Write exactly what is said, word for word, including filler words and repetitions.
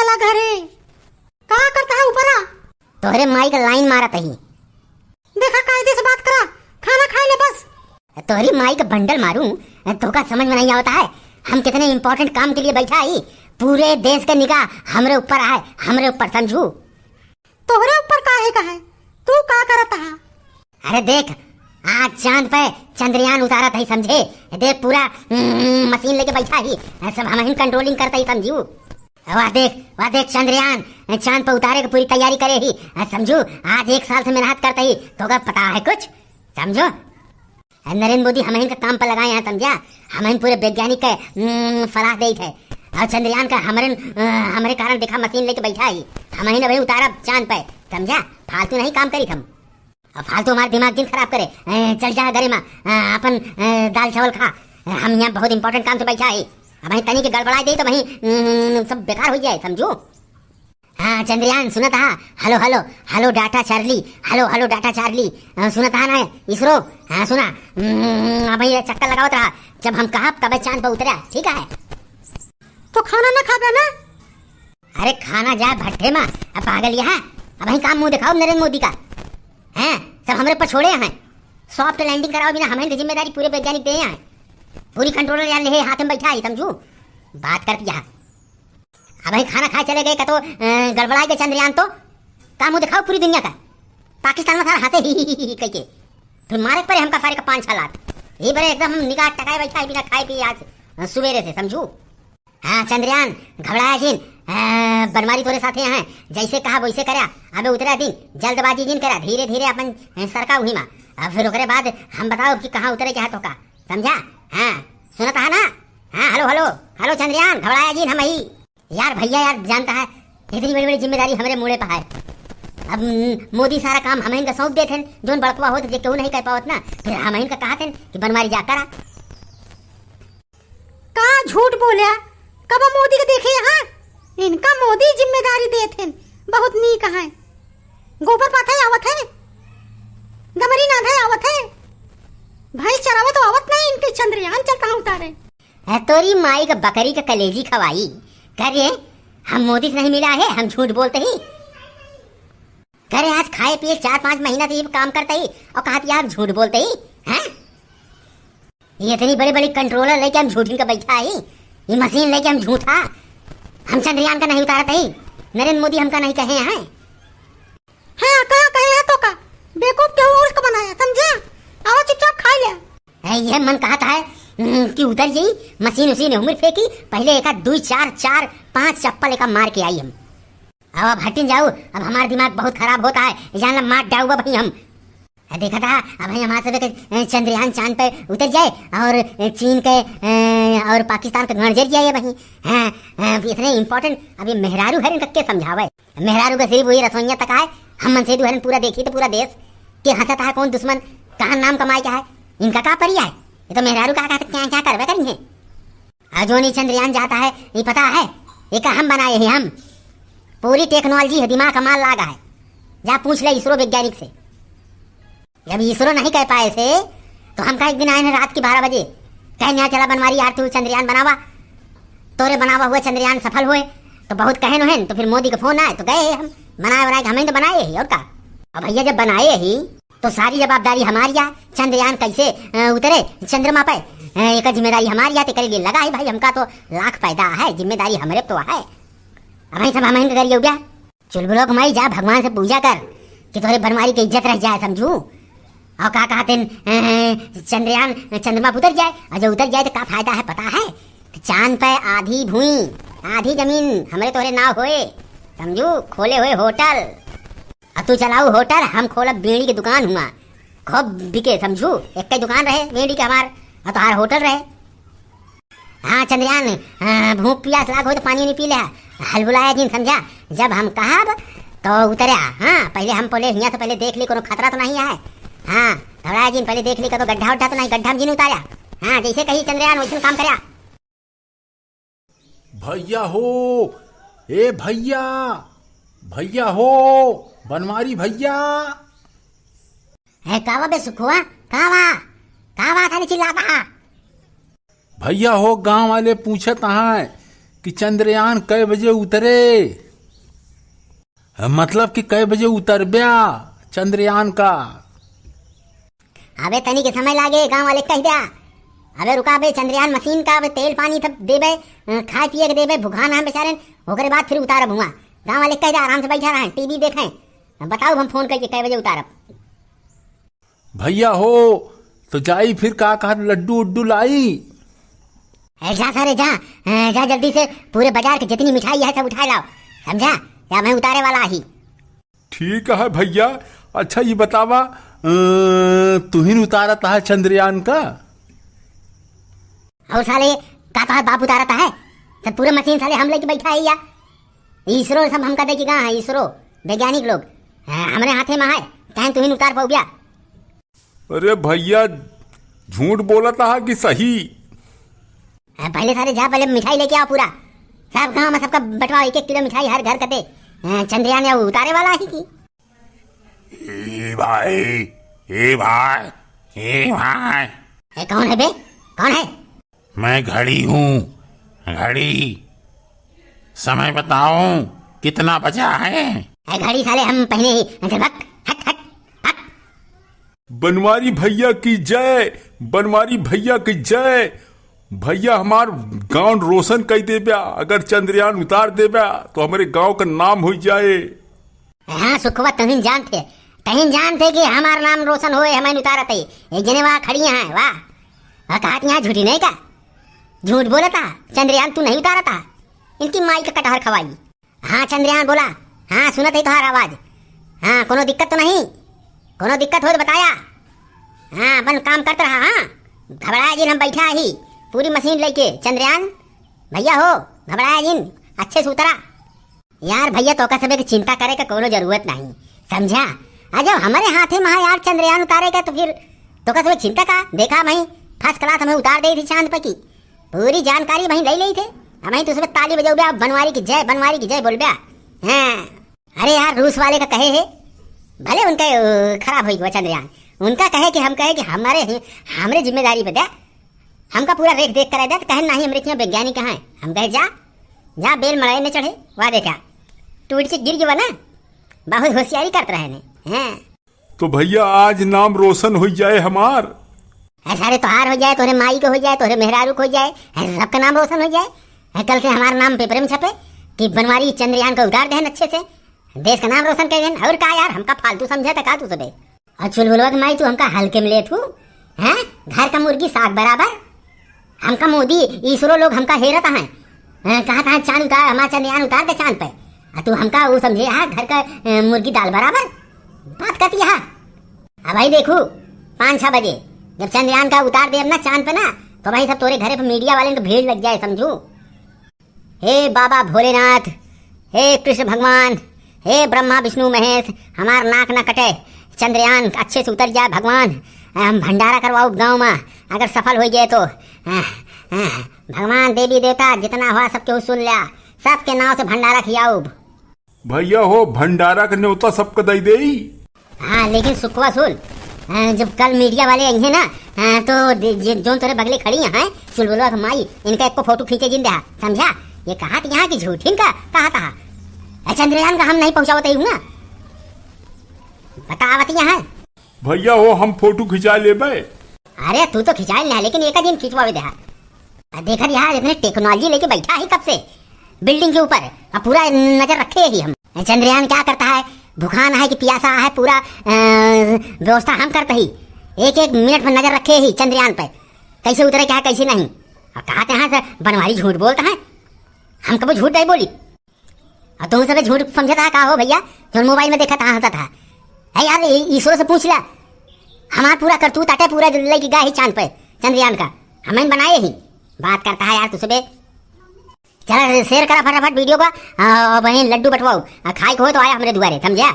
ता घरे। का करत हा ऊपरा? तोहरे माई का लाइन मारत ही। देखा, कायदे से बात करा, खाना खाए ले बस। तोहरी माई का बंडल मारू, तोहका समझ में नहीं आवत है। हम कितने important काम के लिए बैठा ही, पूरे देश के निगाह हमरे ऊपर है, हमरे ऊपर, समझू। तोहरे ऊपर काहे का है? तू का करत हा? अरे देख, आज चांद पे चंद्रयान उतारत ही, समझे? देख, पूरा, हम्म, मशीन लेके बैठा ही, सब हमहिन controlling करत ही, समझू। वाह देख, वाह देख, चंद्रयान चांद पे उतारे के पूरी तैयारी करे ही, समझू। आज एक साल से मेहनत करत ही, तोहका पता है कुछ, समझो? नरेंद्र मोदी हमहिन का काम पर लगाए हैं, समझा? हमहिन पूरे वैज्ञानिक के, हम्म, सलाह देत है। और चंद्रयान का हमरे, अ, हमरे कारण देखा मशीन लेके बैठा ही। हमहिन अबही उतारब चांद पे, समझा? फालतू नहीं काम करीत हम। अब फालतू हमार दिमाग जिन खराब करे। अ, चल जा घरे मा, अ, अपन, अ, दाल चावल खा। अ, हम यहाँ बहुत important काम से बैठा ही। अबही तनी के गड़बड़ाई दे तो वहीं, हम्म, सब बेकार हो जाए, समझू? हाँ, चंद्रयान, सुनत हा? Hello, hello, hello, data Charlie, hello, hello, data Charlie, अ, सुनत हा ना, इसरो? हाँ, सुना। हम्म, अब ये चक्कर लगावत रहा, जब हम कहब, तबे चांद पर उतरा, ठीक है? तो खाना ना खाबे ना? अरे, खाना जाए भट्ठे मा, अब पागल यहाँ, अबही काम मुँह दिखाओ नरेंद्र मोदी का, हैं? सब हमरे पर छोड़े हैं, soft landing कराओ बिना, हमहिन की जिम्मेदारी पूरे वैज्ञानिक दे हैं, पूरी controller यार ले हाथ में बैठा है, समझू? बात करती यहाँ। अबही खाना खाए चले गए, कतो, अ, गड़बड़ाए गए चंद्रयान तो, का मुँह दिखाओ पूरी दुनिया का? पाकिस्तान में सारा हंसे ही, ही, ही, ही, ही कह के। फिर मारे पड़े हमका सारे का पाँच छह लात। ये बरे एकदम हम निगाह टकाए बैठा है बिना खाए पिए आज, अ, सुबेरे से, समझू? हाँ, चंद्रयान, घबड़ाया जिन, अ, बनवारी तोरे साथे हैं, जैसे कहा वैसे करा। अबे उतरा दिन, जल्दबाजी जिन करा, धीरे धीरे अपन, अ, सरका उही मा। अब फिर ओकरे बाद हम बताओ कि कहाँ उतरे के है तोका, समझा? हाँ, सुनत हा ना? हाँ, hello, hello, hello चंद्रयान, घबड़ाया जिन हम ही। यार भैया, यार, जानता है, इतनी बड़ी-बड़ी जिम्मेदारी हमरे मूड़े पर है। अब, हम्म, मोदी सारा काम हमहिन का सौंप देत हैं, जोन बड़कवा होत, जे केहू नहीं कर पावत ना, फिर हमहिन का कहत हैं कि बनवारी जा करा। का झूठ बोल्या? कब मोदी के देखे यहाँ? इनका मोदी जिम्मेदारी देत हैं, बहुत नीक है। गोबर पाथे आवत है, दमरी नाधे आवत है, भैंस चरावत तो आवत नहीं, इनके चंद्रयान चलता उतारे। ए, तोरी माई का बकरी का कलेजी खवाई। करे, हम मोदी से नहीं मिला है, हम झूठ बोलते ही। करे, आज खाए पिए चार पाँच महीना से ये काम करते ही और कहा कि आप झूठ बोलते ही, हैं? ये इतनी बड़ी बड़ी controller लेके हम झूठिन का बैठा ही, ये मशीन लेके हम झूठा, हम चंद्रयान का नहीं उतारते ही, नरेंद्र मोदी हमका नहीं कहे हैं। हाँ, कहाँ कहे है तोका? बेवकूफ केहू और का बनाया, समझा? आवा चुपचाप खाई ले। ए, ये मन कहत है, हम्म, कि उतर जाई, मशीन उशीन उमर फेंकी, पहले एका दुई चार, चार, पाँच चप्पल एका मार के आई हम। अब, अब हटिन जाऊ, अब हमार दिमाग बहुत खराब होता है, जान ला मार डाऊ अब ही हम। ए, देखा था, अब ही हमार सब के, ए, चंद्रयान चांद पे उतर जाए और, ए, चीन के, ए, और पाकिस्तान के गणजर जाए अब ही। हाँ, हाँ, इतने important, अब ये मेहरारू हरिन के समझावे? मेहरारू का सिर्फ वही रसोइया तक आए, हम मनसेधू हरन पूरा देखी तो पूरा देश के हंसत है, कौन दुश्मन कहाँ नाम कमाए का है, इनका का परी है? ये तो मेहरारू का कहते क्या क्या करवे करेंगे। आ जोन ई चंद्रयान जाता है, ये पता है, ये का हम बनाए ही हम, पूरी technology है, दिमाग का माल लागा है, जा पूछ ले इसरो वैज्ञानिक से। जब इसरो नहीं कह पाए से, तो हम का एक दिन आए हैं रात की बारह बजे, कहे, "यहाँ चला बनवारी यार, तू चंद्रयान बनावा, तोरे बनावा हुआ चंद्रयान सफल होए।" तो बहुत कहे नोहन, तो फिर मोदी का फोन आए, तो गए हम, बनाए बनाए के हम ही तो बनाए ही, और का। अब भैया जब बनाए ही, तो सारी जवाबदारी हमारी है, चंद्रयान कैसे, अ, उतरे चंद्रमा पे, अ, एक जिम्मेदारी हमारी है, तो करे लिए लगा है भाई, हमका तो लाख पैदा है, जिम्मेदारी हमरे तो है। अब हम सब हम ही करिए हो गया। चुलबुलो के माई, जा भगवान से पूजा कर कि तोहरे बनवारी के इज्जत रह जाए, समझू। और का कहते हैं, अ, चंद्रयान, चंद्रमा पे उतर जाए, और जब उतर जाए तो का फायदा है पता है? तो चांद पे आधी भूमि, आधी जमीन हमरे तोहरे नाव होए, समझू, खोले होए होटल। और तू चलाऊ होटल, हम खोलब बीड़ी की दुकान हुआ, खूब बिके, समझू। एक ही दुकान रहे बीड़ी के हमार, और तोहार होटल रहे। हाँ चंद्रयान, हाँ, भूख पियास लाग हो तो पानी उनी पी ले। हलबुलाया जिन, समझा, जब हम कहब तो उतरया। हाँ, पहले हम पहले हियाँ से पहले देख ली कोनो खतरा तो नहीं है। हाँ, घबराया जिन, पहले देख ली कतो गड्ढा उड्ढा तो नहीं, गड्ढा में जिन उतारया। हाँ, जैसे कही चंद्रयान वैसे काम करया। भैया हो, ए भैया, भैया हो, बनवारी भैया। है कावा बे सुखुआ, कावा, कावा थाने चिल्लाता? भैया हो, गांव वाले पूछत हैं कि चंद्रयान कै बजे उतरे? मतलब कि कै बजे उतरब्या चंद्रयान का? अबे तनी के समय लागे, गाँव वाले कहि द्या। अबे रुका बे, चंद्रयान मशीन का अबे तेल पानी सब देबे, अ, खाए पिए के देबे, भुखान हम बेचारे, ओकरे बाद फिर उतारब हुआँ। गाँव वाले कहि द्या, आराम से बैठा रहें, टीवी देखें। बताओ हम फोन कइके कै बजे उतारब। भइया हो, तो जाई फिर का कहत लड्डू उड्डू लाई? ए, जा सारे जा, ए, जा जल्दी से पूरे बाजार के जितनी मिठाई है सब उठाए लाओ, समझा? या मैं उतारे वाला ही। ठीक है भइया। अच्छा ये बतावा, अ, तुहिन उतारत है चंद्रयान का? और साले का तोहार बाप उतारत है? सब पूरे मशीन साले हम लेके बैठा है या? इसरो सब हमका दे के गा है, इसरो वैज्ञानिक लोग। हाँ, हमरे हाथे में है, कहें तुहिन उतार पउब्या। अरे भइया, झूठ बोलत हा कि सही? हाँ, पहले सारे जा, पहले मिठाई लेके आओ पूरा। सब गाँव में सबका बंटवाओ, एक एक किलो मिठाई हर घर कते। हाँ, चंद्रयान या उतारे वाला ही की। ए भाई, ए भाई, ए भाई। ए, कौन है बे? कौन है? मैं घड़ी हूँ, घड़ी। समय बताओ, कितना बजा है? ए, घड़ी साले हम पहने ही, अच्छा, भक, हट, हट, हट। बनवारी भइया की जय, बनवारी भइया की जय। भइया हमार गाँव रोशन कइ देब्या, अगर चंद्रयान उतार देब्या तो हमरे गाँव का नाम होइ जाए। हाँ सुखवा, तहिन जानत है, तहिन जानत है कि हमार नाम रोशन होए, हमैं उतारत है। एक जने वहाँ खड़ी हैं, वाह, वह कहत यहाँ झूठी नहीं का, झूठ बोलत हा, चंद्रयान तू नहीं उतारत हा, इनकी माई का कटहर खवाई। हाँ चंद्रयान बोला, हाँ सुनत है तोहार आवाज। हाँ कोनो दिक्कत तो नहीं, कोनो दिक्कत हो तो बताया। हाँ अपन काम करत रहा, हाँ घबराया जिन, हम बैठा ही पूरी मशीन लेके। चंद्रयान भइया हो, घबराया जिन, अच्छे से उतरा। यार भइया तोका सबे के चिंता करे का कोनो जरूरत नहीं, समझा? आ जब हमरे हाथे में है यार चंद्रयान उतारे का तो फिर तोका सबे चिंता का? देखा भाई first class हमैं उतार देइ थी चाँद पे की। पूरी जानकारी वहीं ले लेइ थे। अब वहीं तू सब ताली बजउब्या, बनवारी की जय, बनवारी की जय बोलब्या। हाँ। अरे यार, रूस वाले का कहे है, भले उनका, अ, खराब होइ गवा चंद्रयान, उनका कहे कि हम कहे कि हमरे ही, हमरे जिम्मेदारी पे द्या, हमका पूरा रेख देख कराइ द्या, तो कहे नहीं, हमरे किहाँ वैज्ञानिक हैं। हम कहे जा, जा बेल मड़ई में चढ़े, वाह देखा, टूट के गिर गवा ना, बहुत होशियारी करत रहे ने। हाँ। तो भइया आज नाम रोशन होइ जाए हमार। ए सारे तोहार होइ जाए, तोहरे माई के होइ जाए, तोहरे मेहरारू के होइ जाए, ए सबका नाम रोशन होइ जाए। ए कल से हमार नाम पेपर में छपे कि बनवारी चंद्रयान का उतार देहन अच्छे से, देश का नाम रोशन कइ देहन। और का यार, हमका फालतू समझे त का तू सबे? और चुलबुलवा के माई तू हमका हल्के में लेत हू, हैं? घर का मुर्गी साग बराबर। हमका मोदी, इसरो लोग हमका हेरत हैं। हैं, कहत हैं, "चाँद उतार, हमार चंद्रयान उतार दे चाँद पे।" आ तू हमका ऊ समझे हा, घर का, अ, मुर्गी दाल बराबर? बात करती हा। अब भाई देखू, पाँच छः बजे जब चंद्रयान का उतार देब ना चाँद पे ना, तो भाई सब तोरे घरे पे मीडिया वाले के भीड़ लग जाए, समझू। हे बाबा भोलेनाथ, हे कृष्ण भगवान, हे ब्रह्मा विष्णु महेश, हमार नाक ना कटे, चंद्रयान अच्छे से उतर जाए भगवान। हम भंडारा करवाउब गाँव में, अगर सफल होइ गए तो। भगवान देवी देवता जितना हुआ सबके सुन ल्या, सबके नाव से भंडारा खियाउब। भइया हो, भंडारा के न्योता सबके दइ देई। हाँ, लेकिन सुखवा सुन, हाँ, जब कल मीडिया वाले अइहें ना, हाँ, तो दे-, जे-, जौन तोरे बगले खड़ी हैं, चुलबुलवा के माई, इनका एको फोटो खींचे जिन देहा, समझा? ये कहत यहाँ कि झूठिन का कहत हा। ए, चंद्रयान का हम नहीं पहुँचावत ही हुआ, बतावत यहाँ। भइया हो, हम फोटो खिंचा लेबे। अरे, तू तो खिंचाए ना, लेकिन एक दिन खिंचवावे देहा। आ, देखत यहाँ इतने technology लेके बैठा है कब से building के ऊपर, अब पूरा नजर रखे ही हम। चंद्रयान क्या करता है, भुखान है कि पियासा है, पूरा, अ, व्यवस्था हम करते ही, एक एक मिनट पर नजर रखे ही चंद्रयान पे, कैसे उतरे क्या, कैसे नहीं। अब कहत यहाँ से बनवारी झूठ बोलता है, हम कबो झूठ नहीं बोली। अब तुम सबे झूठ समझत हा का हो भइया, जौन मोबाइल में देखत हा, हंसत हा। ए यार, ई-, इसरो से पूछ ला, हमार पूरा करतूत आटे, पूरा लइके गा ही चाँद पे, चंद्रयान का, हमैं बनाए ही। बात करता है यार तू सबे। चला share करा फटाफट video का, आ, और वहीं लड्डू बंटवाओ, आ, खाए के हो तो आया हमरे दुआरे, समझा?